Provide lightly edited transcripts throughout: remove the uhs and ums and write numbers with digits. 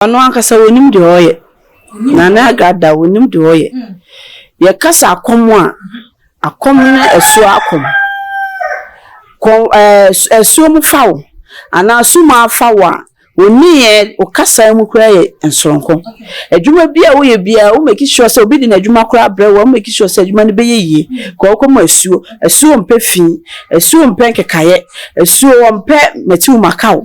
Ɔno ankasa onim deɛ ɔyɛ. Nana Agrada onim deɛ ɔyɛ. Yɛkasa akɔm a, akɔm ne asuo akɔm. Kɔ ɛɛ asuo mu fa wo anaa suma fa wo a, wo nneyɛɛ, wo kasa mu koraa yɛ nsoronko. Adwuma bi a woyɛ biara, wo make sure sɛ obi de n'adwuma koraa brɛ wo a, wo make sure sɛ adwuma no bɛyɛ yie. Kɔ wokɔ mu asuo. Asuo mpɛ fi, asuo mpɛ nkekaeɛ, asuo ɔmpɛ matiw makaw.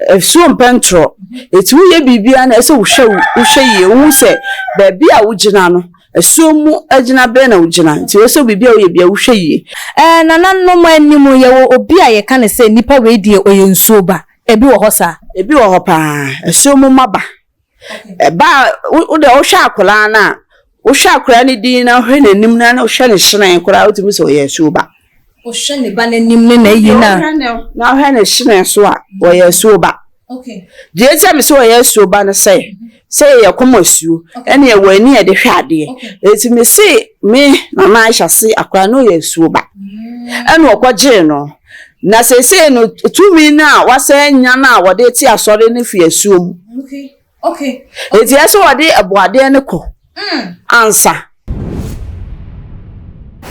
Asuo mpɛ ntorɔ. Enti woyɛ biribiara no, ɛsɛ sɛ wohwɛ wohwɛ yie. Wohu sɛ baabi a wogyina no, asuo mu agyina bɛn na wogyina. Nti ɛwɔ sɛ biribi a woyɛ biara wohwɛ yie. Ɛɛ nananom anim, yɛwɔ obi a yɛka no sɛ nipa wei deɛ ɔyɛ nsuo ba. Ebi wɔ hɔ saa? Ebi wɔ hɔ paa. Asuo mu mma ba. Ɛba a, wo deɛ wohwɛ akwadaa no a, wohwɛ akwadaa no din na wohwɛ n'anim na wohwɛ ne hyerɛn koraa wotumi sɛ ɔyɛ asuo ba. Wohwɛ ne ba n'anim ne n'ayi no a. Na wohwɛ ne hyerɛn so a, ɔyɛ asuo ba. Deɛ enti a mese ɔyɛ asuo ba ne sɛ, sɛ yɛyɛ kɔm asuo, ɛne yɛwɔ ani a yɛde hwɛ adeɛ. Enti mese me Nana Aisha se akwadaa no ɔyɛ asuo ba. Ɛna ɔkɔgyee no. Na seesei no, tumi no a wɔasan anya no a wɔde te asɔre no fi asuo mu. Enti ɛsɛ sɛ wɔde ɛboadeɛ no kɔ ansa.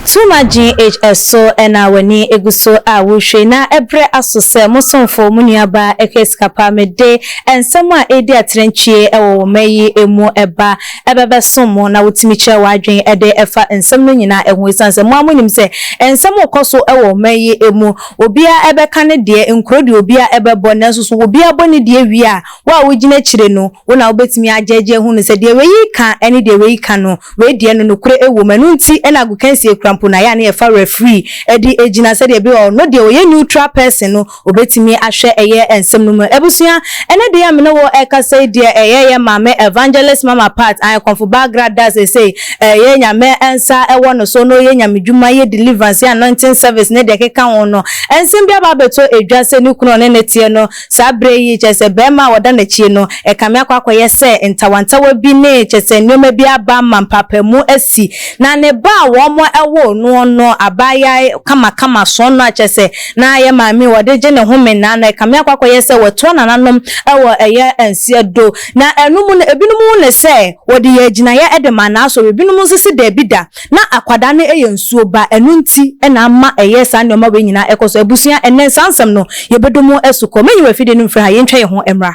Tuma GHS so na w'ani gu so a worehwɛ yi, na ɛberɛ aso sɛ mo somfo, mo nuabaa Akua Sikapa, mede nsɛm a ɛredi atrantwie wɔ wo mma yi mu ba bɛbɛsom mo na wotumi kyerɛ w'adwene de fa nsɛm no nyinaa ho. Esiane sɛ mo ara monim sɛ nsɛm rekɔ so wɔ ɔman yi mu, obiara bɛka ne deɛ, nkuro deɛ obiara bɛbɔ, nanso so obiara bɔ ne deɛ wie a, wo a wogyina akyire no, wo na wobɛtumi agyɛgye ahunu sɛ deɛ wei reka ne deɛ wei reka no, wei deɛ no nokorɛ wɔ mu. Ɛno nti na agokansie kura mpo no, ɛyɛ a na yɛfa referee de gyina sɛdeɛ ɛbɛyɛ a ɔno deɛ ɔyɛ neutral person no, Obetumi ahwɛ ɛyɛ nsɛm no mu. Abusua, ɛnɛ deɛ a me ne wo ɛkasa yi deɛ ɛyɛ yɛ maame Evangelist Mama Pat ae Kɔmfo Bagra da seesei ɛyɛ Nyame nsa ɛwɔ no so na ɔyɛ Nyame dwuma yɛ deliverance yɛ anointing service ne deɛ ɛkeka ho no nsɛm bi aba abɛtɔ edwa sɛ ne kunu a ɔne no teɛ no saa berɛ yi kyerɛ sɛ barima a ɔda n'akyie no ɛkame akɔ akɔyɛ sɛ ntawantawa bi ne kyerɛ sɛ nneɛma bi aba ama mpaapaemu asi na ne ba a wɔn woo noɔ no abaayewa kamakama soɔnɔ a kyerɛ sɛ Na yɛ maame wɔde gye ne home na na ɛkame akɔ akɔyɛ sɛ wɔtoa nananom wɔ ɛyɛ nseɛ do. Na ɛno mu no ebinom hu no sɛ wɔde yɛ agyinaeɛ de ma n'asɔre, ebinom nso se daabi da, na akwadaa no yɛ nsuo ba, ɛno nti na ama ɛyɛ saa nnoɔma wei nyinaa ɛkɔ so. Abusua, ɛnnɛ saa nsɛm no yɛbɛdɔ mu asukɔ. Mɛnyi w'afidie no mfiri ha, yɛntwa yɛn ho mmra.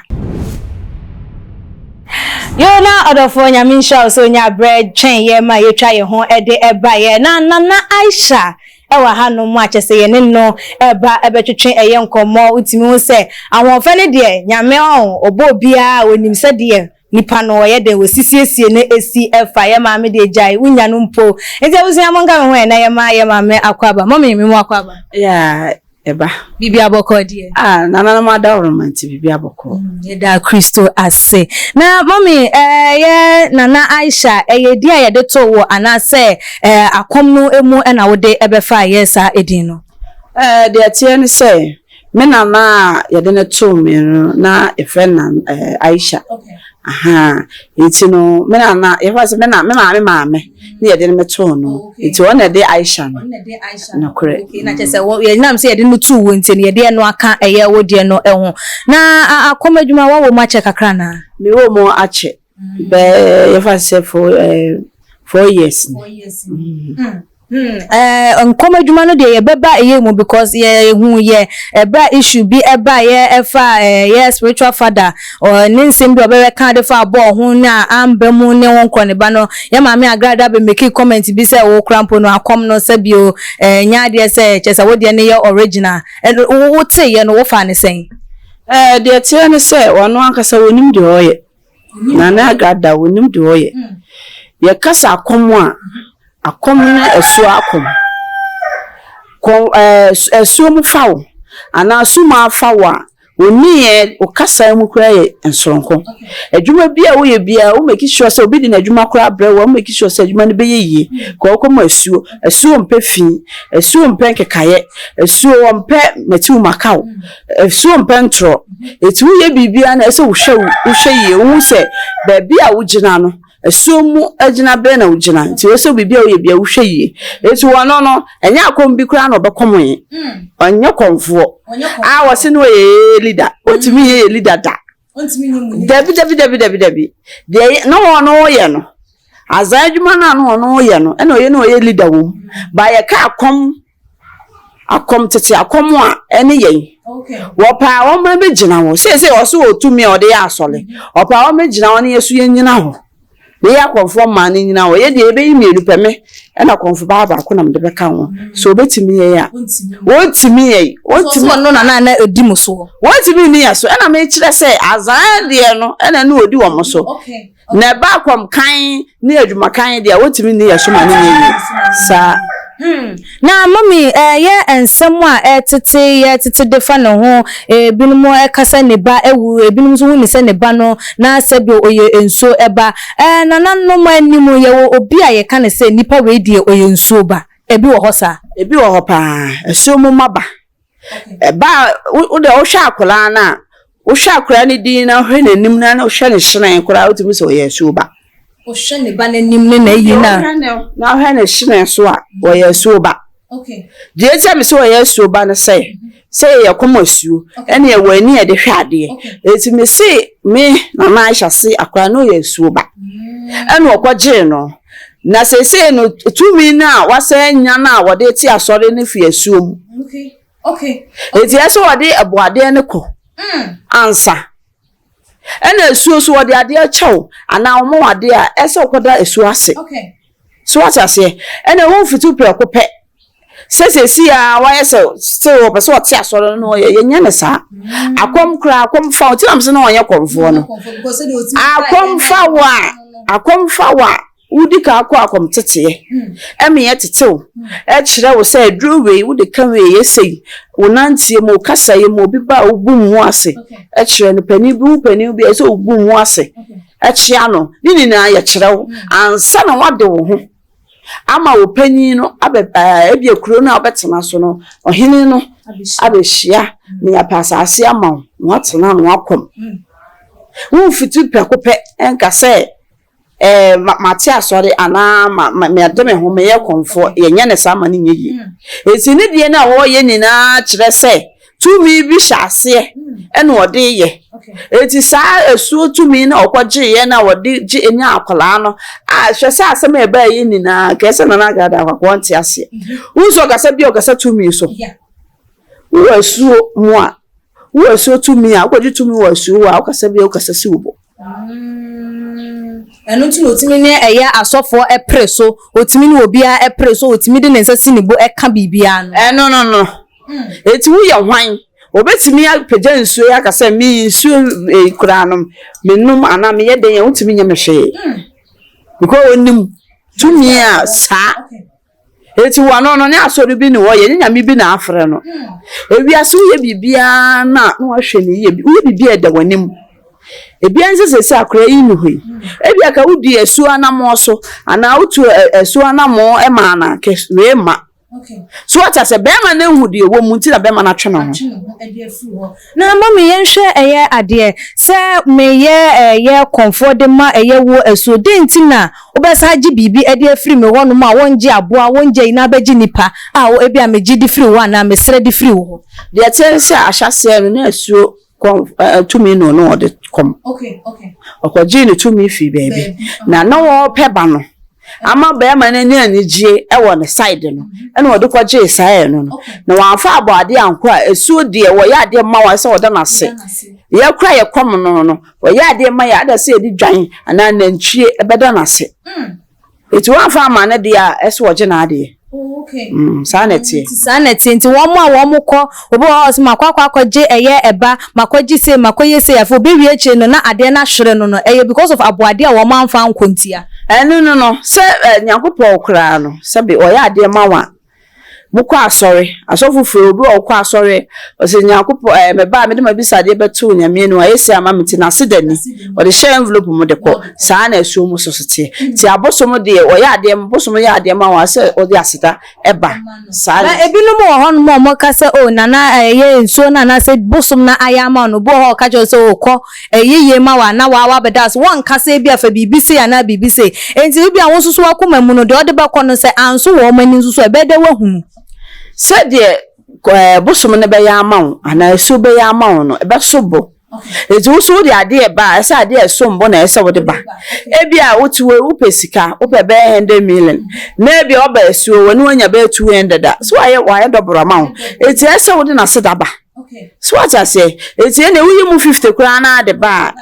Yoo na ɔdɔfoɔ Nyame nhyira wo sɛ wonya berɛ twɛn yɛ ma yɛtwa yɛn ho de baeɛ. Na Nana Aisha wɔ hanom a kyerɛ sɛ yɛne no reba bɛtwetwe ɛyɛ nkɔmmɔ, wotumi hu sɛ ahoɔfɛ no deɛ Nyame ɔn, ɔbɔ obiara a ɔnim sɛdeɛ nipa no ɔyɛ dɛn ɔsi siesie no si fa, yɛ maame deɛ gyae wonya no mpo. Nti abusua monka me ho ɛ na yɛma yɛ maame akwaaba. Mummy me mu akwaaba. Yeah, Ɛba. Biribi abɔkɔɔ deɛ. Ah, nananom adaworoma nti biribi abɔkɔɔ. Mm, yɛda Kristo ase. Na mɔmi, ɛyɛ Nana Aisha, ɛyɛ din a yɛde too wo anaasɛ ɛɛ akɔm no mu ɛna wode ɛbɛfa yɛ saa edin no? Ɛɛ, deɛ ɛteɛ ne sɛ, me nana a yɛde no too me no, na yɛfrɛ no Nana Aisha. Okay. Ahaa, nti no, me nana, yɛfa sɛ me na, me maame maame ne yɛde no metoo no. Nti ɔno na ɛde Aisha no. Ɔno na ɛde Aisha no. Nokorɛ. Okay, na kyerɛ sɛ yɛnam sɛ yɛde no too wo nti no, yɛde ɛno aka ɛyɛ wo deɛ no ho. Na akɔm adwuma, woawɔ mu akyɛ kakra anaa? Mewɔ mu akyɛ bɛɛ, yɛfa sɛ 4 years ni. 4 years ni. Eh, nkɔm adwuma no deɛ yɛbɛba ɛyɛ mu because yɛhu yɛ ɛberɛ a issue bi ɛbaeɛ ɛfa yɛ spiritual father ne nsɛm bi a ɔbɛbɛka de fa bɔɔl ho ne a amba mu ne ho nkorɔ ne ba no, yɛ maame Agrada bɛ make comment bi sɛ wo kora mpo no akɔm no sɛ bio nyɛ adeɛ sɛ kyerɛ sɛ wo deɛ no yɛ original. Wo teeɛ no wo faa ne sɛn? Eh, deɛ ɛteɛ ne sɛ ɔno ankasa ɔnim deɛ ɔyɛ. Nana Agrada ɔnim deɛ ɔyɛ. Yɛkasa akɔm a, akɔm ne asuo akɔm. Kɔ ɛɛ asuo mu fa wo anaa suma fa wo a, wo nneyɛɛ, wo kasa mu koraa yɛ nsoronko. Adwuma bi a woyɛ biara, wo make sure sɛ obi de n'adwuma koraa brɛ wo a, wo make sure sɛ adwuma no bɛyɛ yie. Kɔ wokɔ mu asuo. Asuo mpɛ fi, asuo mpɛ nkekaeɛ, asuo ɔmpɛ matiw makaw, asuo mpɛ ntorɔ. Enti woyɛ biribiara no, ɛsɛ sɛ wohwɛ wohwɛ yie, wohu sɛ baabi a wogyina no, asuo mu agyina bɛn na wogyina. Nti ɛsɛ sɛ biribi a woyɛ biara wohwɛ yie. Enti wɔno no, ɛnyɛ akɔm bi koraa na ɔbɛkɔm. Ɔnyɛ kɔmfoɔ. A wɔse no ɔyɛ leader. Wotumi yɛ yɛ leader da. Dabi dabi dabi dabi dabi. Deɛ na wɔn yɛ no, azan adwuma no a na wɔn yɛ no, ɛna ɔyɛ na ɔyɛ leader wɔ mu. Ba yɛka akɔm, akɔm tete akɔm a ɛne yɛn. Wɔpɛ a wɔn bɛgyina hɔ. Seesei ɔso wɔ tumi a ɔde yɛ asɔre. Ɔpɛ a wɔn bɛgyina hɔ na yɛn nso yɛnyina hɔ. Na yɛ akɔmfoɔ mmaa no nyina hɔ. Yɛ deɛ yɛbɛyi mmienu pɛ, me ɛna akɔmfo baa baako na mede bɛka ho. So ɔbɛtumi yɛn a? Ɔntumi yɛn. Ɔntumi. Ɔno na na na ɛdi mo soɔ. Wɔntumi nni yɛn so. Ɛna mekyerɛ sɛ azan deɛ no ɛna ne ɔdi wɔn so. Na ɛba akɔm kan ne adwuma kan deɛ wɔntumi nni yɛn so ma ne nyɛ yie. Saa. Na mummy ɛyɛ nsɛm a ɛtete yɛ tete de fa ne ho, ebinom ɛka sɛ ne ba awu, ebinom nso hu ne sɛ ne ba no na sɛbi ɔyɛ nsuo ɛba. Ɛɛ nananom anim yɛwɔ obi a yɛka ne sɛ nipa wei deɛ ɔyɛ nsuo ba. Ebi wɔ hɔ saa? Ebi wɔ hɔ paa. Asuo mu mma ba. Ɛba a, wo deɛ wohwɛ akwadaa no a, wohwɛ akwadaa no din na wohwɛ n'anim na wohwɛ ne hyerɛn koraa wotumi sɛ ɔyɛ asuo ba. Wohwɛ ne ba n'anim ne n'ayi na. Na wohwɛ ne hyerɛn so a, ɔyɛ asuo ba. Deɛ enti a mese ɔyɛ asuo ba ne sɛ, sɛ yɛyɛ kɔm asuo, ɛne yɛwɔ ani a yɛde hwɛ adeɛ. Enti mese me Nana Aisha se akwadaa no ɔyɛ asuo ba. Ɛna ɔkɔgyee no. Na seesei no, tumi no a wɔasan anya no a wɔde rete asɔre no fi asuo mu. Enti ɛsɛ sɛ wɔde ɛboadeɛ no kɔ ansa. Ɛna asuo nso wɔde adeɛ kyɛ wo anaa wɔma wo adeɛ a, ɛsɛ sɛ wokɔda asuo ase. So woate aseɛ? Ɛna ɛho mfitiw prɛko pɛ. Sɛ seesei ara wayɛ sɛ still ɔpɛ sɛ ɔte asɔre no na ɔyɛ, yɛnyɛ no saa. Akɔm koraa, akɔm fa wo, nti na mese na ɔnyɛ kɔmfoɔ no. Akɔm fa wo a, akɔm fa wo a, wodi kan kɔ akɔm teteɛ. Ɛma yɛtete wo, ɛkyerɛ wo sɛ aduro wei, wode ka wei, ɛyɛ sei. Wo nanteɛ mu, wo kasaeɛ mu, obi ba a wobu mu ase kyerɛ no, panin bi, wo panin bi a ɛsɛ sɛ wobu mu ase kyea no. Ne nyinaa yɛkyerɛ wo ansa na woade wo ho. Ama wo panyin no abɛ ɛɛ ebia kuro no a wobɛtena so no, ɔhene no abɛhyia na yɛapɛ asase ama wo na woatena na woakɔm. Womfiti prɛko pɛ nka sɛ ɛɛ ma mate asɔre anaa ma ma mede me ho meyɛ kɔmfoɔ. Yɛnyɛ no saa ma no nyɛ yie. Enti ne deɛ no a wɔreyɛ nyinaa kyerɛ sɛ Tumi bi hyɛ aseɛ ɛna ɔde yɛ. Eti saa asuo tumi na ɔkɔgyeeɛ na ɔde gye nya akwadaa no a hwɛ sɛ asɛm a ɛbaa yi nyinaa kɛɛ sɛ Nana Agrada akwakoa nte aseɛ. Wohu sɛ ɔkasa bi a ɔkasa tumi so. Wowɔ asuo mu a wowɔ asuo tumi a wokɔgye tumi wɔ asuo hɔ a wokasa bi a wokasa si wo bo. Ɛno nti na ɔtumi ne ɛyɛ asɔfoɔ pere so, ɔtumi ne obiara pere so, ɔtumi de ne nsa si ne bo ka biribiara no. Ɛno no no. Enti woyɛ hwan? Wɔbɛtumi apagya nsuo yi aka sɛ me nsuo yi koraa no menom anaa meyɛ dɛn a wontumi nyɛ me hwee. Because onim tumi a saa. Enti wɔno no ne asɔre bi na wɔyɛ, ne nyame bi na afrɛ no. Ewiase woyɛ biribiara na na wahwɛ ne yie. Woyɛ biribi a ɛda w'anim. Ebia ne sɛ sɛ akora yi nni hɔ yi, ebia ka wodi asuo anammɔn so anaa wotu asuo anammɔn maa no a, kɛ wei mma. So wate aseɛ? Bɛrima no ahu deɛ ɛwɔ mu nti na bɛrima no atwe ne ho. Na mummy yɛnhwɛ ɛyɛ adeɛ sɛ meyɛ ɛyɛ kɔmfoɔ de ma ɛyɛ wo asuo dɛn nti na wobɛsan agye biribi de afiri me hɔ nom a wongye aboa wongye ayi na abɛgye nipa a wo ebia megye de firi wo hɔ anaa mesrɛ de firi wo hɔ. Deɛ ɛteɛ ne sɛ ahyɛaseɛ no na asuo kɔm ɛɛ tumi na ɔne ɔde kɔm. Ɔkɔgyee ne tumi firi baabi na na ɔrepɛ ba no ama barima no anya anigyeɛ wɔ ne side no ɛna ɔde kɔgyee saa ɛno no na wamfa abɔadeɛ ankɔ a asuo deɛ wɔyɛ adeɛ ma wo a ɛsɛ sɛ ɔda no ase. Yɛkora yɛ kɔm no no Ɔyɛ adeɛ ma yɛ ada sɛ yɛde dwan anaa nantwie bɛda no ase. Nti woamfa amma no deɛ a, ɛsɛ ɔgye n'adeɛ. Mm, saa na ɛteɛ. Nti saa na ɛteɛ. Nti wɔn a wɔn kɔ, obi wɔ hɔ a ɔse makɔ akɔ akɔgye ɛyɛ ɛba, makɔgye sei, makɔyɛ sei, afei obewie akyire no na adeɛ no ahwere no no, ɛyɛ because of aboadeɛ a wɔn amfa ankɔ ntia. Ɛno no no, sɛ Nyankopɔn koraa no, sɛbe ɔyɛ adeɛ ma wo a, Mokɔ asɔre, asɔfo frɛ obi a ɔkɔ asɔre, ɔsɛ Nyankopɔn ɛɛ me ba a mede m'abisadeɛ bɛto Onyame anim, ayɛ sei ama me nti n'ase da ni. Ɔde hyɛ envelope mu de kɔ. Saa na asuo mu nso so teɛ. Nti abosom deɛ ɔyɛ adeɛ, bosom yɛ adeɛ ma wo a sɛ ɔde aseda ɛba. Saa Na na. ebinom wɔ hɔnom a wɔka sɛ, Oh, Nana, ɛyɛ nsuo no anaasɛ bosom no ayɛ ama wo no. Obi wɔ hɔ a ɔka kyerɛ wo sɛ, Oh, kɔ, Ɛyɛ yie ma wo a, na waa wabɛda ase. Wɔnka sɛ ebia fa biribi sei anaa biribi sei. Enti ebia wo nso so w'akoma mu no, deɛ ɔde bɛkɔ no, sɛ anso wɔn ani nso so a, ɛbɛyɛ dɛ woahunu. Sɛdeɛ bosom no bɛyɛ ama wo anaa asuo bɛyɛ ama wo no, ɛbɛso bo. Enti wo nso wode adeɛ reba a, ɛsɛ adeɛ a ɛsom bo na ɛsɛ sɛ wode ba. Ebia wote hɔ yi, wopɛ sika, wopɛ bɛyɛ 100 million, na ebia woaba asuo hɔ na woanya bɛyɛ 200 a, so wayɛ wayɛ dɔboro ama wo. Enti ɛsɛ sɛ wode n'aseda ba. So wate aseɛ? Enti ɛnna woyi mu 50 koraa na ade ba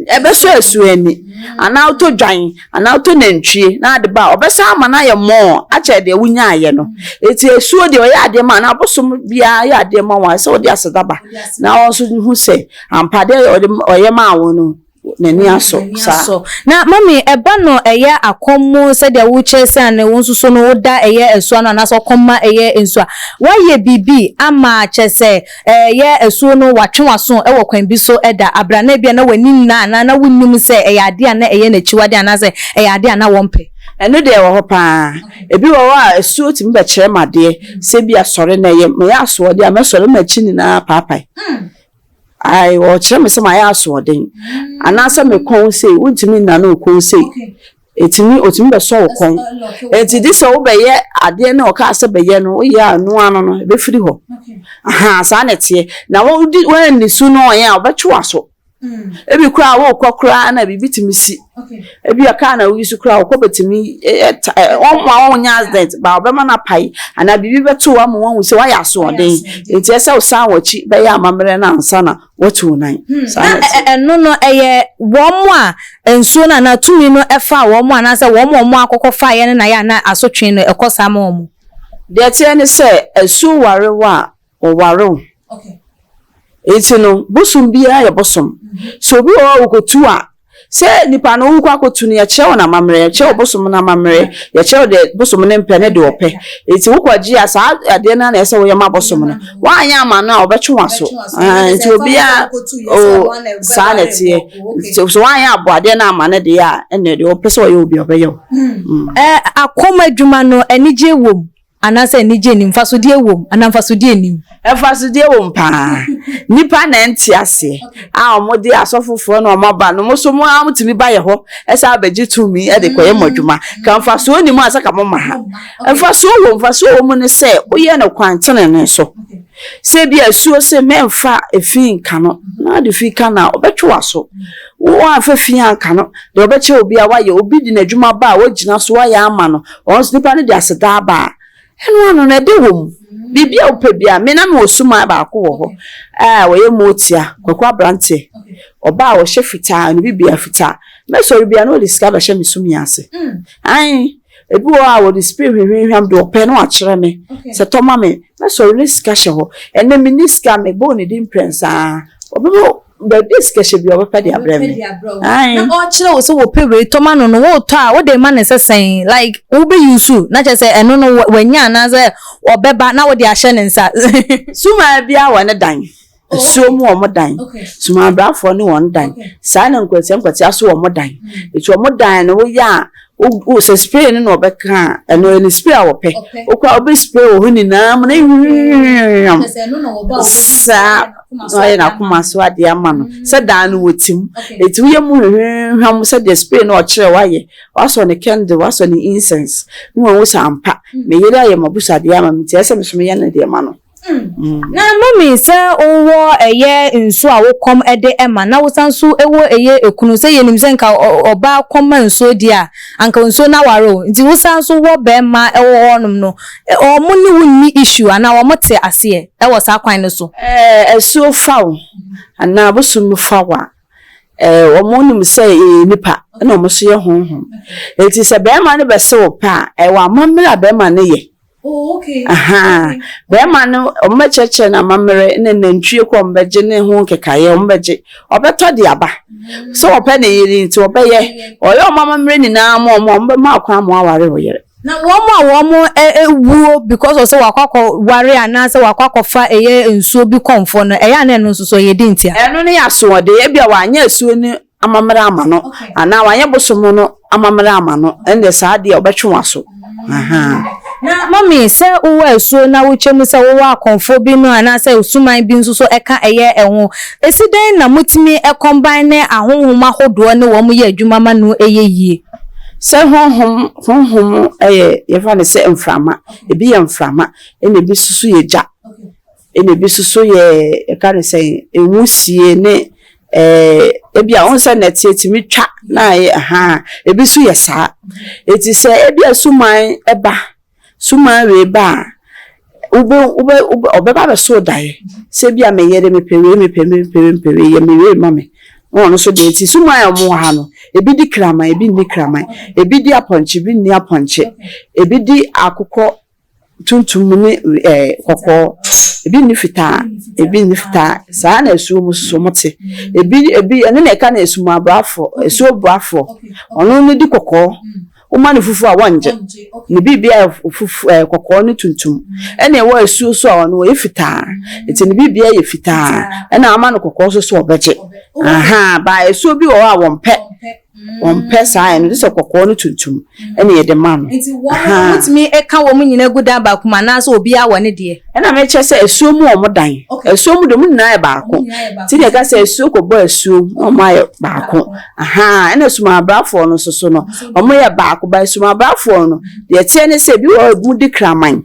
a, ɛbɛsɔ asuo ani. Anaa wotɔ dwan, anaa wotɔ nantwie na ade ba a, ɔbɛsan ama no ayɛ more akyɛ deɛ wonyaeɛ no. Enti asuo deɛ ɔyɛ adeɛ ma anaa abosom biara yɛ adeɛ ma wo a, ɛsɛ sɛ wode aseda ba. Na wɔn nso hu sɛ ampa adeɛ ɔde ɔyɛ maa wo no, n'ani asɔ saa. Na mami, ɛba no ɛyɛ akɔm mu sɛdeɛ wokyerɛ sɛ ne wo nso so no woda ɛyɛ asuo ano anaasɛ ɔkɔm ma ɛyɛ nsuo a, woayɛ biribi ama kyerɛ sɛ ɛyɛ asuo no watwe w'aso ɛwɔ kwan bi so ɛda abira na ebia na w'ani nna anaa na wonnim sɛ ɛyɛ adeɛ a na ɛyɛ n'akyiwadeɛ anaasɛ ɛyɛ adeɛ a na wɔmpɛ? Ɛno deɛ ɛwɔ hɔ paa. Ebi wɔ hɔ a asuo tumi bɛkyerɛ me adeɛ sɛ bi asɔre na ɛyɛ meyɛ asoɔden a mɛsɔre m'akyi nyinaa paapae. Ae, wɔkyerɛ me sɛ mayɛ asoɔden anaasɛ me kɔn sei, wontumi nnane wo kɔn sei. Ɛtumi, ɔtumi bɛsɔ wo kɔn. Enti gye sɛ wobɛyɛ adeɛ no a ɔkaa sɛ bɛyɛ no, woyɛ a ɛno ano no, ɛbɛfiri hɔ. Ahaa, saa na ɛteɛ. Na wodi, woanni so no ɔyɛ a, ɔbɛtwe w'aso. Ebi koraa wokɔ koraa na biribi tumi si. Ebi a kaa na woyi so koraa wokɔ bɛtumi wɔn a wɔnyɛ accident ba ɔbɛma no apae anaa biribi bɛto wo ama wɔahu sɛ woayɛ asoɔden. Nti ɛsɛ sɛ wosan w'akyi bɛyɛ amammerɛ no ansa na woatu wo nan. Saa na ɛteɛ. Ɛno no ɛyɛ wɔn a nsuo no anaa tumi no faa wɔn anaasɛ wɔn a wɔn akɔkɔ faeɛ no na ɛyɛ a na asotwe no ɛkɔ saa ma wɔn? Deɛ ɛteɛ ne sɛ asuo ware wo a, wɔware wo. Nti no, bosom biara yɛ bosom. Sɛ obi wɔ hɔ a ɔkɔtu a, sɛ nipa no wokɔ akɔtu no, yɛkyerɛ wo n'amammerɛ, yɛkyerɛ wo bosom no amammerɛ, yɛkyerɛ wo deɛ bosom no mpɛ ne deɛ ɔpɛ. Nti wokɔgye a, saa adeɛ no ara na ɛsɛ sɛ woyɛ ma bosom no. Woanyɛ ama no a, ɔbɛtwe w'aso. Nti obiara, oo, saa na ɛteɛ. Nti sɛ woanyɛ aboadeɛ no amma no deɛ a, ɛnneɛ deɛ ɔpɛ sɛ ɔyɛ wo biara, ɔbɛyɛ wo. Akɔm adwuma no, anigyeɛ wom anaasɛ anigye nnim? Mfasodeɛ wom anaa mfasodeɛ nnim? Mfasodeɛ wom paa. Nnipa na ɛnte aseɛ a wɔde asɔfofoɔ na wɔn aba no, mo nso mo ara motumi ba yɛ hɔ san bɛgye tumi de kɔyɛ mo adwuma. Ka mfasoɔ nni mu a sɛ ka momma ha. Mfasoɔ wom, mfasoɔ wɔ mu ne sɛ woyɛ no kwan tenenee so. Sɛ ebi asuo se mɛmfa efi nka no na ade fi ka no a, ɔbɛtwe w'aso. Woamfa fi anka no, deɛ ɔbɛkyerɛ obi a wayɛ, obi de n'adwuma ba a woagyina so ayɛ ama no, ɔno nso nipa no de aseda aba a, ɛno ano no ɛdɛ wɔ mu. Biribi a wopɛ biara, me na mewɔ suman baako wɔ hɔ a ɔyɛ mootia, Kwaku aberanteɛ. Ɔba a ɔhyɛ fitaa, ne biribiara fitaa. Mɛsɔre biara na ɔde sika bɛhyɛ me sumii ase. Ae, ebi wɔ hɔ a wɔde spray hwehwɛhwam deɛ ɔpɛ na wakyerɛ me sɛ tɔ ma me. Mɛsɔre na sika hyɛ hɔ. Ɛnnɛ menni sika, mebɔɔ ne din mprɛnsa ara, ɔbɛma Baabi a sika hyɛ biara ɔbɛpɛ de abrɛ me. Ae. Na ɔkyerɛ wo sɛ wɔpɛ wei tɔ ma no no wotɔ a wode ma no sɛ sɛn like wobɛ use na kyerɛ sɛ ɛno no wanya anaasɛ ɔbɛba na wode ahyɛ ne nsa. Sumaa biara wɔ ne dan. Asuo mu wɔn dan. Sumabrafoɔ ne wɔn dan. Saa na nkwatia nkwatia nso wɔn dan. Nti wɔn dan no woyɛ a wo sɛ spray no na ɔbɛka a ɛno ɛne spray a wɔpɛ. Wokɔ a wobɛ spray wɔ hɔ nyinaa mu na hwam. Saa na wayɛ n'akoma so adeɛ ama no sɛ daa no wɔ ti mu. Eti woyɛ mu hwehwɛhwam sɛdeɛ spray no ɔkyerɛ wayɛ. Wasɔ ne candle, wasɔ ne incense na wahu sɛ ampa me yere ayɛ m'abusadeɛ ama me nti ɛsɛ sɛ me nso meyɛ ne deɛ ma no. Na mummy sɛ wowɔ ɛyɛ nsuo a wo kɔm de ma na wosan nso wɔ ɛyɛ ekunu sɛ yɛnim sɛ nka ɔbaa kɔm ma nsuo deɛ a anka nsuo no aware o nti wosan nso wɔ bɛɛma wɔ hɔ nom no wɔn ne wo nni issue anaa wɔn te aseɛ wɔ saa kwan no so. Ɛɛ asuo fa wo anaa bosom bi fa wo a, ɛɛ wɔn nim sɛ yɛyɛ nnipa ɛna wɔn nso yɛ honhom. Enti sɛ bɛɛma no bɛse wo pɛ a, ɛwɔ amammerɛ a bɛɛma no yɛ. Oh, okay. Ahaa. Bɛrima no, wɔbɛkyerɛkyerɛ no amammerɛ ne nantwie kɔ wɔbɛgye ne ho nkekaeɛ wɔbɛgye. Ɔbɛtɔ de aba. Sɛ ɔpɛ ne yere nti ɔbɛyɛ. Ɔyɛ wɔn amammerɛ nyinaa ma wɔn a, wɔbɛma kwan ma wɔaware wo yere. Na wɔn a wɔn wuo because of sɛ wakɔ akɔ ware anaasɛ wakɔ akɔfa ɛyɛ nsuo bi kɔmfoɔ no, ɛyɛ a na ɛno nso so ɛyɛ den ntia? Ɛno no yɛ asoɔden. Ebia wanyɛ asuo no amammerɛ ama no anaa wanyɛ bosom no amammerɛ ama no, ɛnneɛ saa deɛ ɔbɛtwe w'aso. Ahaa. Na mummy, sɛ wowɔ asuo na wokyɛ mu sɛ wowɔ akɔmfoɔ bi no anaasɛ suman bi nso so ɛka ɛyɛ ɛho, ɛsi dɛn na motumi combine ne ahonhom ahodoɔ ne wɔn yɛ adwuma ma no yɛ yie? Sɛ honhom, honhom yɛ yɛfa no sɛ mframa, ebi yɛ mframa ɛna ebi nso so yɛ gya, ɛna ebi nso so yɛ yɛka no sɛn, nwusie ne. Ɛɛ ebi a wɔn sɛ nɛteɛ tumi twa na ayɛ ahaa ebi nso yɛ saa. Eti sɛ ebi a suman ɛba suman wei ba a wobɛ wobɛ wobɛ ɔbɛba abɛso daeɛ sɛ ebi a me yere mepɛ wei mepɛ wei mepɛ wei mepɛ wei yɛ me wei ma me na ɔno nso deɛ nti suman a wɔwɔ ha no ebi di kraman ebi nni kraman ebi di apɔnkye ebi nni apɔnkye ebi di akokɔ tuntum ne ɛɛ kɔkɔɔ ebi nni fitaa ebi nni fitaa saa na asuo mu nso wɔte ebi ebi ɛno na ɛka no asumabrafoɔ asuo brafoɔ ɔno no di kɔkɔɔ. Woma no fufuo a, wɔngye. Ne biribiara yɛ fufu ɛɛ kɔkɔɔ ne tuntum. Ɛna ɛwɔ asuo so a ɔno ɔyɛ fitaa. Nti ne biribiara yɛ fitaa. Ɛna ama no kɔkɔɔ nso so ɔbɛgye. Ahaa ba asuo bi wɔ hɔ a wɔmpɛ. Wɔmpɛ saa ɛno gye sɛ kɔkɔɔ ne tuntum ɛna yɛde ma no. Nti wɔn no wotumi ka wɔn nyinaa gu dan baako mu anaasɛ obiara wɔ ne deɛ? Ɛna mekyerɛ sɛ asuo mu wɔn dan. Asuo mu deɛ wɔn nyinaa yɛ baako. Nti na yɛka sɛ asuo kɔbɔ asuo na wɔn ayɛ baako. Ahaa, ɛna sumabrafoɔ no nso so no, wɔyɛ baako, but sumabrafoɔ no, deɛ ɛteɛ ne sɛ, ebi wɔ hɔ a ebinom di kraman,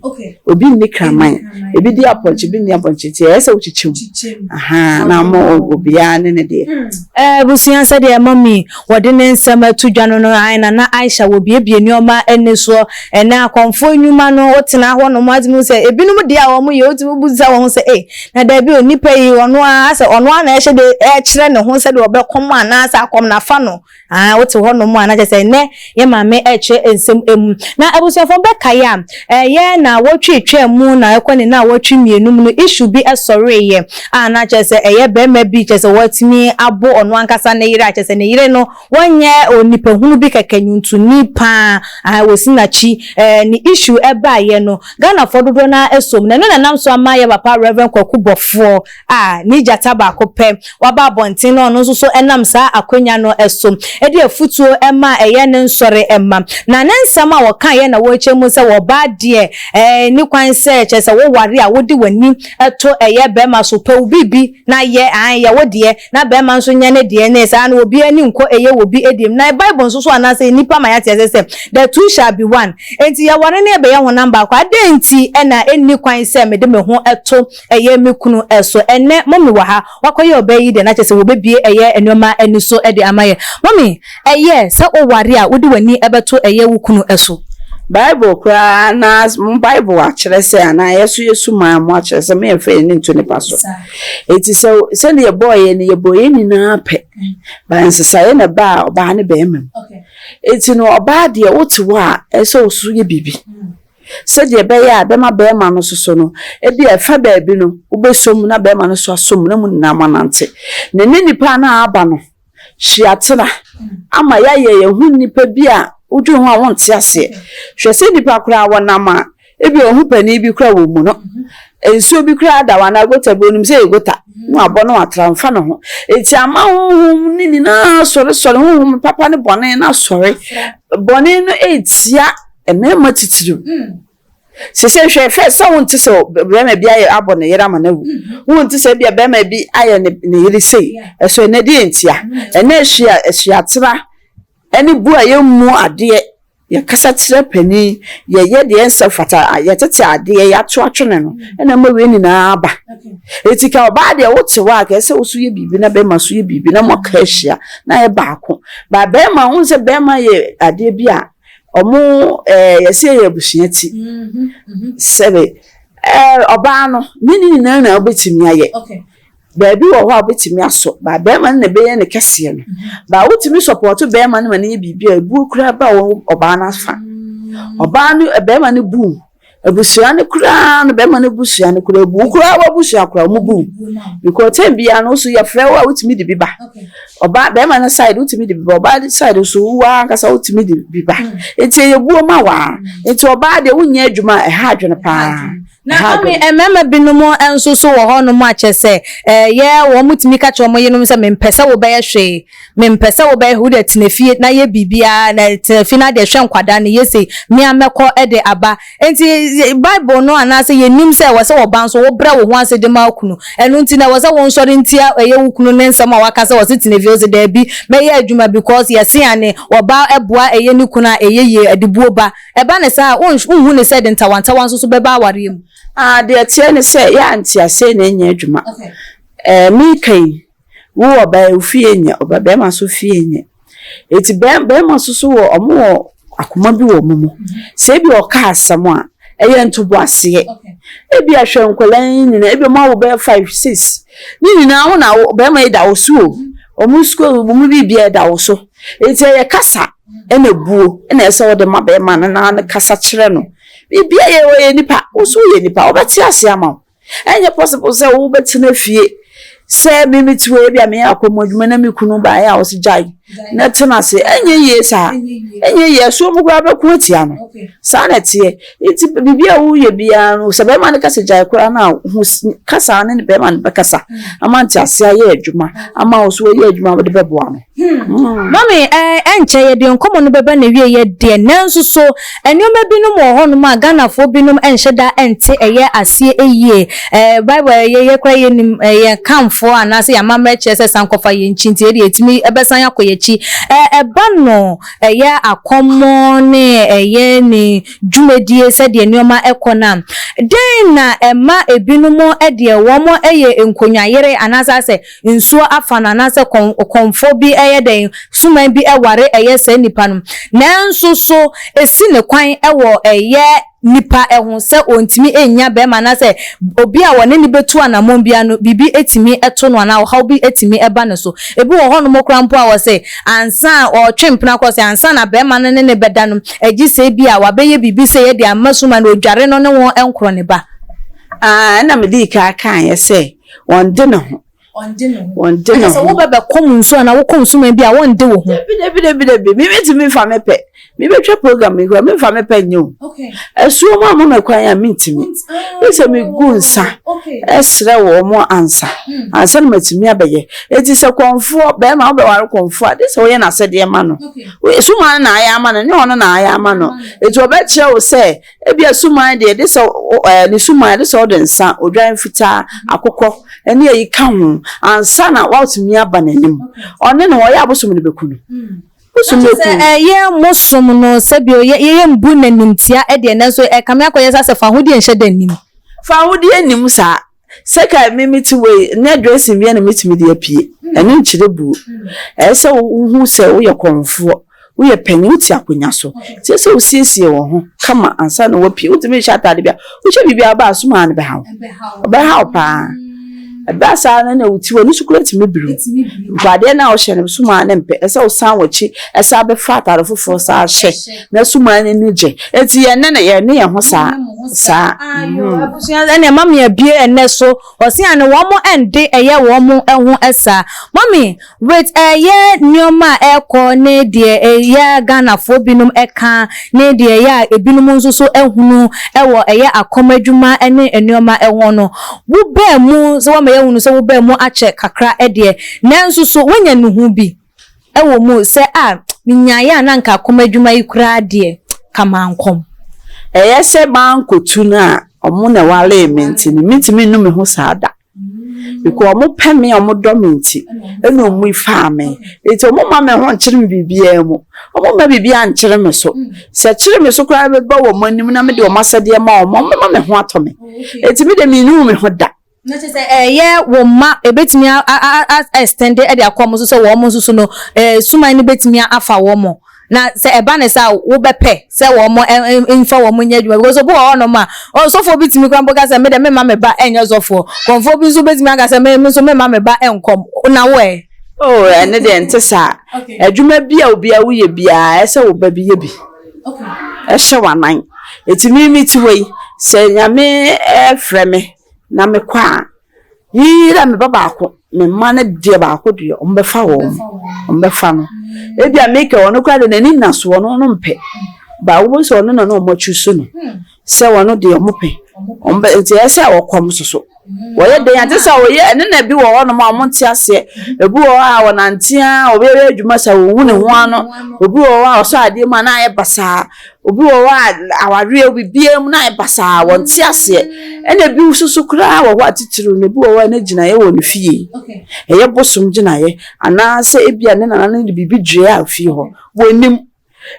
obi nni kraman, ebi di apɔnkye, ebi nni apɔnkye, nti ɛyɛ sɛ wokyekyɛ mu, ahaa, na ama obiara ne ne deɛ. Abusua sɛdeɛ mummy wɔde ne nsɛm ato dwa no no ae Nana Aisha wɔbuebue nnoɔma ani soɔ ɛnɛ akɔmfoɔ nnwuma no wotena hɔ nom atumi hu sɛ ebinom deɛ a wɔn yɛ wotumi bisa wɔn ho sɛ ei Na dabi o, nipa yi, ɔno ara, asɛ ɔno ara na ɛhyɛ de ɛrekyerɛ ne ho sɛdeɛ ɔbɛkɔm anaasɛ akɔm no afa no. Aa, wote hɔ nom a, na kyerɛ sɛ nnɛ yɛ maame ɛrekyerɛ nsɛm mu. Na abusuafoɔ bɛkae a, ɛyɛ naawɔtwe twaa mu na ɛkɔ ne naawɔtwe mmienu mu no, issue bi sɔreeɛ a na kyerɛ sɛ ɛyɛ barima bi kyerɛ sɛ watumi abo ɔno ankasa ne yere a kyerɛ sɛ ne yere no Wɔnyɛ onipahunu bi kɛkɛ nwuntuni paa aah wɔ Sinakyi eh ne issue ɛbaeɛ no Ghanafoɔ dodoɔ no ara ɛsɔ mu na ɛno na ɛnam so ama yɛ papa Rev Kwaku Bɔfoɔ a ne gyata baako pɛ waba abɔnten na ɔno nso so ɛnam saa akwanya no so ɛde afutuo ɛma ɛyɛ ne nsɔre mma na ne nsɛm a ɔkaeɛ na wɔrekyɛ mu sɛ ɔbaa deɛ eh nni kwan sɛ kyerɛ sɛ woware a wode w'ani to ɛyɛ bɛrima so pɛ wo biribi na yɛ, aane, yɛ wo deɛ, na barima nso nyɛ ne deɛ, ne saa no obiara ani nkɔ ɛyɛ wɔ bi deɛ mu. Na Bible nso so anaasɛ nnipa ma yɛate aseɛ sɛ, the two shall be one. Enti yɛware na yɛbɛyɛ honam baako a, adɛn nti na ɛnni kwan sɛ mede me ho to ɛyɛ me kunu so? Ɛnnɛ, Mummy wɔ ha, wakɔyɛ ɔbaa yi deɛ, na kyerɛ sɛ wɔbɛbue ɛyɛ nneɛma ani so de ama yɛn. Mummy, ɛyɛ sɛ woware a wode w'ani bɛto ɛyɛ wo kunu so? Bible koraa na mo Bible akyerɛ sɛ anaa yɛ so yɛ suman mo akyerɛ sɛ mo yɛn fɛ yɛn ani nto nipa so. Eti sɛ sɛdeɛ yɛbɔɔ yɛn no yɛbɔɔ yɛn nyinaa pɛ. Ba nsesaeɛ na ɛbaa ɔbaa ne bɛrima mu. Eti no ɔbaa deɛ wote hɔ a ɛsɛ wo so yɛ biribi. Sɛdeɛ ɛbɛyɛ a ɛbɛma bɛrima no soso no ebi a ɛfa baabi no wobɛsɔ mu na bɛrima no so asɔ mu na mo nyinaa moanante. Na ne nipa no a aba no hyia tena ama yɛayɛ yɛn ho nnipa bi a wodwen ho a wonte aseɛ. Hwɛ sɛ nnipa koraa wɔnam a, ebi a ɔhu panin bi koraa wɔ mu no, nsuo bi koraa da hɔ anaa gota bi, onim sɛ ɛyɛ gota, na wabɔ na watra, ɔmfa ne ho. Enti ama honhom no nyinaa sɔresɔre, honhom papa ne bɔne no asɔre. Bɔne no retia mmarima titiriw. Sese hwɛ fɛ sɛ wonte sɛ bɛrima bi ayɛ abɔ ne yere ama no awu. Wonte sɛ ebia bɛrima bi ayɛ ne ne yere sei. Ɛso ɛnɛ deɛ ntia. Ɛnɛ ahyia asuatena ɛne bu a yɛmmu adeɛ. Yɛkasa kyerɛ panin, yɛyɛ deɛ ɛnsɛ fata, yɛtete adeɛ, yɛato atwene no ɛna ɛma wei nyinaa aba. Eti ka ɔbaa deɛ wote hɔ a kɛɛ sɛ wo so yɛ biribi na bɛrima so yɛ biribi na moaka ahyia na ayɛ baako. Ba bɛrima wohu sɛ bɛrima yɛ adeɛ bi a Ɔmo ɛɛ yɛsi yɛ abusua ti. Sɛbe ɛɛ ɔbaa no ne ne nyinaa na wobɛtumi ayɛ. Baabi wɔ hɔ a wobɛtumi asɔ ba bɛrima no na ɛbɛyɛ ne kɛseɛ no. Ba wotumi sɔpɔto bɛrima no ma no yɛ biribi a ebuo koraa ba wɔ ɔbaa no afa. Ɔbaa no bɛrima no bu Abusua no koraa no bɛrima no abusua no koraa bu wo koraa w'abusua koraa wɔn bu because time biara no so yɛfrɛ wo a wotumi de bi ba ɔbaa bɛrima no side wotumi de bi ba ɔbaa side so wo ankasa wotumi de bi ba hmm. nti ɛyɛ buo ma waa nti ɔbaa deɛ wonyɛ adwuma a ɛha adwene paa. Na ame mmarima binom nso so wɔ hɔnom akyɛ sɛ ɛyɛ wɔn tumi ka kyerɛ wɔn yerenom sɛ mempɛ sɛ wobɛyɛ hwee Mempɛ sɛ wobɛyɛ hwee, wo deɛ tena fie na yɛ biribiara, na tena fie na deɛ hwɛ nkwadaa no, yɛ sei, me ara mɛkɔ de aba. Enti Bible no anaasɛ yɛnim sɛ ɛwɔ sɛ ɔbaa nso wobrɛ wo ho ase de ma wo kunu. Ɛno nti na ɛwɔ sɛ wonsɔre ntia ɛyɛ wo kunu ne nsɛm a waka sɛ ɔse tena fie, wose daabi, mɛyɛ adwuma because yɛse ane ɔbaa boa ɛyɛ ne kunu a ɛyɛ yie, adibuo ba. Ɛba no saa a, wonhu no sɛ ɛde ntawantawa nso so bɛba awareɛ mu. Ah, deɛ ɛteɛ ne sɛ, yɛ a nteaseɛ na ɛnyɛ adwuma. Ɛɛ, meka yi, Wo ɔbaa yi, wo fie nyɛ, ɔba bɛrima nso fie nyɛ. Eti bɛrima nso so wɔ ɔmo wɔ akoma bi wɔ ɔmo mu. Sɛ ebi ɔka asɛm a, ɛyɛ ntoboaseɛ. Ebi ahwɛ nkwadaa yi nyinaa, ebi ɔmo awo bɛyɛ five, six. Ne nyinaa wo na wo bɛrima yi da wo so o. Ɔmo sukuu, ɔmo biribiara da wo so. Eti ɛyɛ kasa ɛna buo ɛna ɛsɛ wɔde ma bɛrima no na ne kasa kyerɛ no. Biribiara yɛ ɔyɛ nipa, wo nso woyɛ nipa, ɔbɛte ase ama wo. Ɛnyɛ possible sɛ wobɛtena fie sɛ me mete hɔ ebi a meyɛ akɔmmɔ adwuma na me kunu baeɛ a ɔse gyae na tena ase. Ɛnyɛ yie saa. Ɛnyɛ yie. Asuo mu koraa bɛko atia no. Saa na ɛteɛ. Nti biribi a woyɛ biara no, sɛ bɛrima no ka sɛ gyae koraa no a, hu kasa ne bɛrima no bɛkasa ama nteaseɛ ayɛ adwuma ama wo so woayɛ adwuma a wode bɛboa no. Mummy, ɛnkyɛ yɛde nkɔmmɔ no bɛba n'awieɛ deɛ, nanso so nneɛma binom wɔ hɔnom a Ghanafoɔ binom nhyɛ da nte ɛyɛ aseɛ yie? Bible yɛ yɛ koraa yɛnim yɛn kamfoɔ anaasɛ yɛn amammerɛ kyerɛ sɛ san kɔfa yɛn nkyi nti yɛdeɛ yɛtumi bɛsan akɔ yɛn akyi. Ɛba no ɛyɛ akɔmmɔ ne ɛyɛ ne dwumadie sɛdeɛ nneɛma kɔ no a, dɛn na ɛma ebinom deɛ wɔn yɛ nkonnwayere anaasɛ asɛ nsuo afa no anaasɛ kɔn kɔmfoɔ bi yɛ dɛn, suman bi ware ɛyɛ saa nipa no, nanso so ɛsi ne kwan wɔ ɛyɛ nipa ho sɛ ɔntumi nnya bɛrima anaasɛ obi a ɔne no bɛtu anamɔn biara no biribi tumi to no anaa ɔhaw bi tumi ba ne so. Ebi wɔ hɔnom koraa mpo a wɔse ansa ɔretwe mpena kɔ sɛ ansa na bɛrima no ne no bɛda no agye sɛ ebi a wabɛyɛ biribi sei de ama suman no ɔdware no ne ho nkorɔ ne ba. Ah, ɛna medii kan kaeɛ sɛ Ɔnde ne ho. Ɔnde ne ho. Ɔnde ne ho. Sɛ wobɛ bɛkɔm nsu anaa wokɔm suman bi a wɔnde wo ho. Dabi dabi dabi dabi. Me mentumi nfa me pɛ. Me bɛtwa program yi koraa menfa me pɛ nyɛ o. Asuo mu ama me kwan a mentumi. Gye sɛ megu nsa ɛsrɛ wɔn ansa. Ansa na matumi abɛyɛ. Eti sɛ kɔmfoɔ bɛrima wobɛware kɔmfoɔ a gye sɛ woyɛ n'asɛdeɛ ma no. Suman na ayɛ ama no nyɛ ɔno na ayɛ ama no. Eti ɔbɛkyerɛ wo sɛ Ebia suman deɛ, gye sɛ ɛɛ ne suman, gye sɛ ɔde nsa, odwan fitaa, akokɔ ne ayi ka ho ansa na watumi aba n'anim. Ɔne no, ɔyɛ abosom no bɛku no. Bosom bɛku no. Sɛ ɛyɛ mo som no, sɛbio yɛ yɛ mbu no animtia deɛ, nanso ɛkame akɔyɛ sɛ asɛ fahodie nhyɛ da nnim. Fahodie nnim saa. Sɛ ka me mete wei, nyɛ dressing bia na mɛtumi de apue. Ɛno nkyerɛ buo. Ɛyɛ sɛ wohu sɛ woyɛ kɔmfoɔ, woyɛ panin, wote akonnwa so. Nti ɛsɛ sɛ wosiesie wo ho kama ansa na woapue. Wontumi nhyɛ ataade bia, wohyɛ biribi a ɔba a sum ara no bɛha wo. Ɔbɛha wo paa. Ɛba saa no na wo ti w'ani so koraa tumi biri wo. Mpo adeɛ no a wohyɛ no sum ara no mpɛ. Ɛsɛ sɛ wosan w'akyi san bɛfa ataade foforɔ san hyɛ na sum ara no ani gye. Nti yɛne no yɛne yɛn ho saa saa. Ayo abusua ɛne mami abie ɛnɛ so ɔse ane wɔn ɛnde ɛyɛ wɔn ho saa mami with ɛyɛ nnoɔma a ɛkɔ ne deɛ ɛyɛ Ghanafoɔ binom ɛka ne deɛ ɛyɛ a ebinom nso so ahunu ɛwɔ ɛyɛ akɔm adwuma ɛne nnoɔma ɛho no wo baa mu sɛ wama yɛahunu sɛ wo baa mu akyɛ kakra ɛdeɛ nanso so woanya nuhu bi Ɛwɔ mu sɛ a minyae a na anka akɔm adwuma yi koraa deɛ, ka mankɔm. Ɛyɛ sɛ mankɔtu no a wɔn na ɛwaree me nti no, mentumi nnu me ho saa da. Because wɔpɛ me a wɔdɔ me nti ɛna wɔn faa me. Nti wɔmma me ho nkyere me biribiara mu. Wɔmma biribiara nkyere me so. Sɛ ɛkyere me so koraa meba wɔn anim na mede wɔn asɛdeɛ ma wɔn a, wɔbɛma me ho atɔ me. Nti me deɛ mennu me ho da. Na kyerɛ sɛ ɛyɛ wo mma ɛbɛtumi a a a extend de akɔ wɔn so sɛ wɔn nso so no suman no bɛtumi afa wɔn. Na sɛ ɛba no saa a wobɛpɛ sɛ wɔn mfa wɔn nyɛ adwuma because obi wɔ hɔnom a ɔsɔfoɔ bi tumi koraa mpo ka sɛ me deɛ memma me ba nyɛ sɔfoɔ. Kɔmfoɔ bi nso bɛtumi aka sɛ me nso memma me ba nkɔm. Na wo ɛ? Oh, ɛno deɛ ɛnte saa. Adwuma bi a obiara woyɛ biara, ɛsɛ sɛ wo ba bi yɛ bi. Ɛhyɛ w'anan. Enti me mete hɔ yi, sɛ Nyame frɛ me na mekɔ a, yii na me ba baako, me mma no deɛ baako deɛ, wɔbɛfa wɔn, wɔbɛfa no. Ebi a meka ɔno koraa deɛ n'ani nna so, ɔno no mpɛ. Ba wobɛhu sɛ ɔno na na wɔn akyi so no, sɛ ɔno deɛ wɔpɛ, wɔbɛ nti ɛyɛ sɛ ɔkɔm soso. Wɔyɛ dɛn a, gye sɛ wɔyɛ ɛne na ebi wɔ hɔnom a wɔnte aseɛ. Ebi wɔ hɔ a wɔnante ara wɔbɛyɛ adwuma sɛ wɔhu ne ho ano. Obi wɔ hɔ a ɔsɔ adeɛ mu a na ayɛ basaa. Obi wɔ hɔ a awareɛ biribiara mu na ayɛ basaa wɔnte aseɛ. Ɛna ebi nso so koraa wɔ hɔ a titiriw no ebi wɔ hɔ a ne gyinaeɛ wɔ ne fie. Ɛyɛ bosom gyinaeɛ anaasɛ ebia ne nana no de biribi dua fie hɔ. Wɔnnim.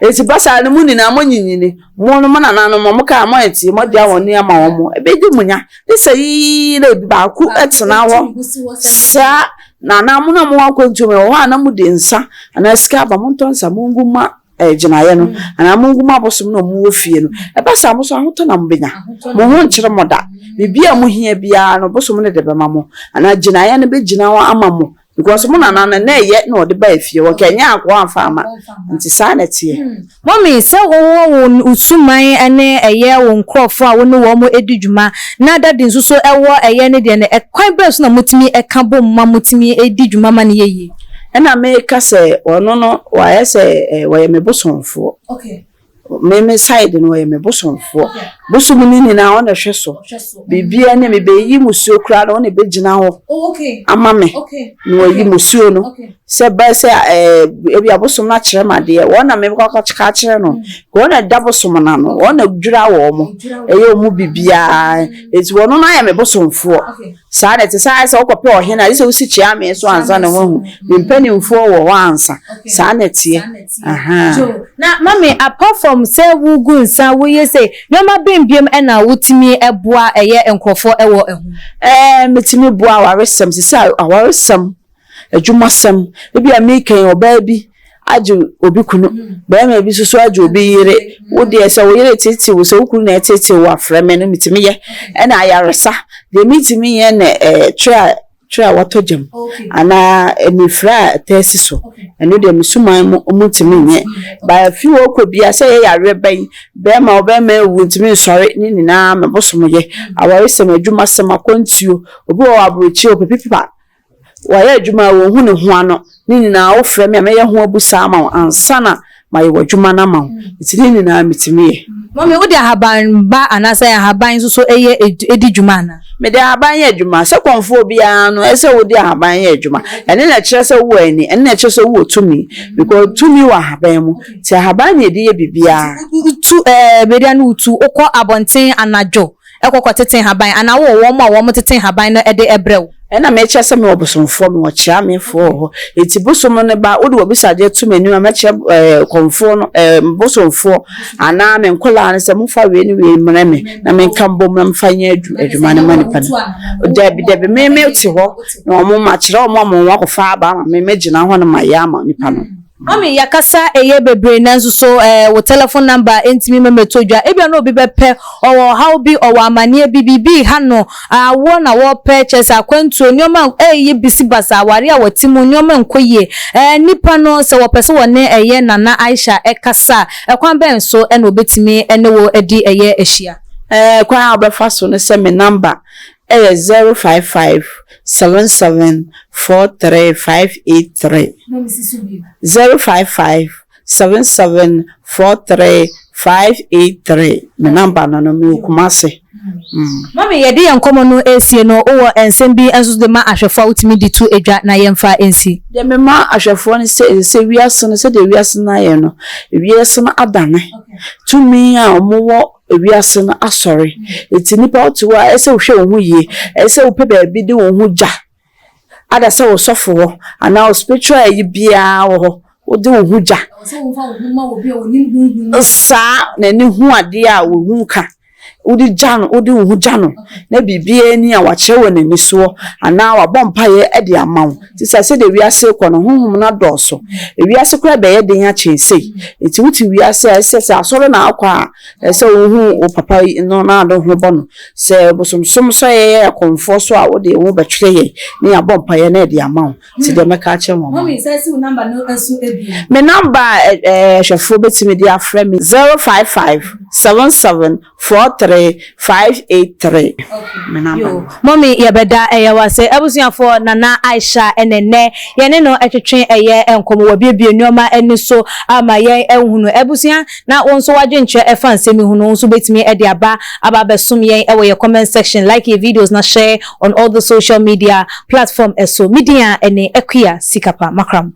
Enti basaa no mo nyinaa monyinyini, mo no mo nananom, mo kaa mo antie, moagyaa wɔn ani ama wɔn, ɛbɛdi mo nya. Gye sɛ yiyi na ebi baako tena hɔ saa. Na anaa mo na mowɔ akwantuo mu, ɛwɔ hɔ a na mode nsa anaa sika aba, montɔ nsa mongu mma gyinaeɛ no, anaa mongu mma abosom no a wɔwɔ fie no. Ɛba saa a, mo nso ahotɔ na mobɛnya. Mo ho renkyere mo da. Biribiara a mohia biara no, bosom no de bɛma mo, anaa gyinaeɛ no bɛgyina hɔ ama mo. Because mo nana no, na ɛyɛ na ɔde baa fie hɔ, nka ɛnyɛ anka wamfa amma. Nti saa na ɛteɛ. Mummy, sɛ wowɔ wo suman ne ɛyɛ wo nkorɔfoɔ a wo ne wɔn di dwuma, na Daddy nso so wɔ ɛyɛ ne deɛ no, ɛkwan bɛn so na motumi ka bom ma motumi di dwuma ma no yɛ yie? Ɛna meka sɛ ɔno no wayɛ sɛ ɔyɛ me bosomfoɔ. Me me side no ɔyɛ me bosomfoɔ. Bosom no nyinaa ɔna ɛhwɛ so. Biribiara ne mebɛyi musuo koraa no ɔna ɛbɛgyina hɔ ama me na wayi musuo no. Sɛ ɛbɛyɛ sɛ ɛɛ ebi abosom no akyerɛ me adeɛ, wɔn na mekɔ akɔka akyerɛ no. Wɔn na ɛda bosom no ano, wɔn na dwira wɔn, ɛyɛ wɔn biribiara. Enti wɔn no ayɛ me bosomfoɔ. Saa na ɛte. Sɛ ayɛ sɛ wokɔpɛ ɔhene a, gye sɛ wosi kyeame so ansa na woahu. Ne mpanimfoɔ wɔ hɔ ansa. Saa na ɛteɛ. Ahaa. Na mummy, apart from sɛ wogu nsa, woyɛ sei, nneɛma bɛn biom na wotumi boa ɛyɛ nkorɔfoɔ wɔ ɛho? Ɛɛ, metumi boa awaresɛm. Seesei awaresɛm adwumasɛm. Ebia mereka yi, ɔbaa bi agye obi kunu, barima bi nso so agye obi yere. Wo deɛ sɛ wo yere reteetee wo, sɛ wo kunu na ɛreteetee wo a, frɛ me no metumi yɛ. Ɛna ayaresa, deɛ mentumi nyɛ ne ɛɛ twerɛ a twerɛ a wɔatɔ gya mu anaa anifira a ɛtaa si so. Ɛno deɛ me suman mu wɔntumi nyɛ. But afi hɔ kɔ biara sɛ ɛyɛ yareɛ bɛn, barima ɔbarima awu ntumi nsɔre ne nyinaa me bosom yɛ. Awaresɛm, adwumasɛm, akwantuo, obi wɔ hɔ aburokyire ɔpɛ pipa. Wayɛ adwuma a wɔnhu ne ho ano. Ne nyinaa wofrɛ me a mɛyɛ ho abusaa ama wo ansa na mayɛ w'adwuma no ama wo. Nti ne nyinaa metumi yɛ. Mummy, wode ahaban ba anaasɛ ahaban nso so yɛ di dwuma anaa? Mede ahaban yɛ adwuma. Sɛ kɔmfoɔ biara no, ɛsɛ sɛ wode ahaban yɛ adwuma. Ɛno na ɛkyerɛ sɛ wowɔ ani, ɛno na ɛkyerɛ sɛ wowɔ tumi. Because tumi wɔ ahaban mu. Nti ahaban na yɛde yɛ biribiara. Wotu ɛɛ baabi a na wotu, wokɔ abɔnten anadwo kɔ kɔtete nhaban anaa wowɔ wɔn a wɔtete nhaban no de brɛ wo? Ɛna mekyerɛ sɛ mewɔ bosomfoɔ, mewɔ kyeamefoɔ wɔ hɔ. Enti bosom no ba, wode w'abisadeɛ to m'anim a, mɛkyerɛ ɛɛ kɔmfoɔ no, ɛɛ bosomfoɔ anaa me nkwadaa no sɛ momfa wei ne wei mmrɛ me na menka mbom na memfa nyɛ adwuma no ma nipa no. Dabi, dabi, me mete hɔ na wɔn makyerɛ wɔn ama wɔn akɔfa aba ama me, mɛgyina hɔ na mayɛ ama nipa no. Mummy, yɛakasa ɛyɛ bebree nanso so eh, wo telephone number ntumi ma mɛtɔ dwa. Ebia na obi bɛpɛ, ɔwɔ ɔhaw bi, ɔwɔ amaneɛ bi, biribi reha no, awoɔ na wɔpɛ, kyerɛ sɛ akwantuo, nneɛma ɛreyɛ bisi basa, awareɛ a wɔte mu, nneɛma nkɔ yie. Eh, nnipa no, sɛ wɔpɛ sɛ wɔne ɛyɛ Nana Aisha ɛkasa a, ɛkwan bɛn so na wɔbɛtumi ne wo adi ɛyɛ ahyia? Eh, kwan a wobɛfa so ne sɛ me number ɛyɛ 055 77 43 583. 055 77 43 583 me number no no mewɔ Kumasi. Mm. Mummy, yɛde yɛn nkɔmmɔ no resie no, wowɔ nsɛm bi nso de ma ahwɛfoɔ a wotumi de to dwa na yɛmfa nsi? Deɛ mema ahwɛfoɔ ne sɛ, ɛsɛ sɛ wiase no, sɛdeɛ wiase no ayɛ no, wiase no adane. Tumi a wɔwɔ wiase no asɔre. Enti nnipa wote hɔ a, ɛsɛ sɛ wohwɛ wo ho yie. Ɛsɛ sɛ wopɛ baabi de wo ho gya. Ada sɛ wo sɔfo hɔ anaa wo spiritual ayi biara wɔ hɔ, wode wo ho gya. Saa n'ani hu adeɛ a wo ho ka. Wode gya no, wode wo ho gya no na biribiara ni a wakyerɛ wɔ n'ani soɔ anaa wabɔ mpaeɛ de ama wo. Nti sɛ sɛdeɛ wiase rekɔ no, honhom no adɔɔso. Ewiase koraa bɛyɛ den akyɛn sei. Nti wote wiase a, ɛsɛ sɛ asɔre na akɔ a, ɛsɛ sɛ wohu wo papa no na ade ho bɔ no. Sɛ bosomsom sɛ yɛyɛ akɔmfoɔ so a, wode wo ho bɛtwerɛ yɛn na yɛabɔ mpaeɛ na yɛde ama wo. Nti deɛ mɛka akyerɛ wɔn. Mummy, san si wo number no so bio. Me number a hwɛfoɔ bɛtumi de afrɛ me 055 77 43 583. Me number no. Mummy, yɛbɛda ɛyɛ wo ase. Abusuafoɔ, Nana Aisha ɛna ɛnnɛ yɛne no ɛtwetwe ɛyɛ nkɔmmɔ. Wabuebue nnoɔma ani so ama yɛn ahunu. Abusua, Na wo nso w'adwenkyerɛ ɛfa nsɛm yi ho no wo nso wobɛtumi de aba aba abɛsom yɛn wɔ yɛ comment section, like yɛ videos na share on all the social media platform so. Me din a ɛne Akua Sikapa Makram.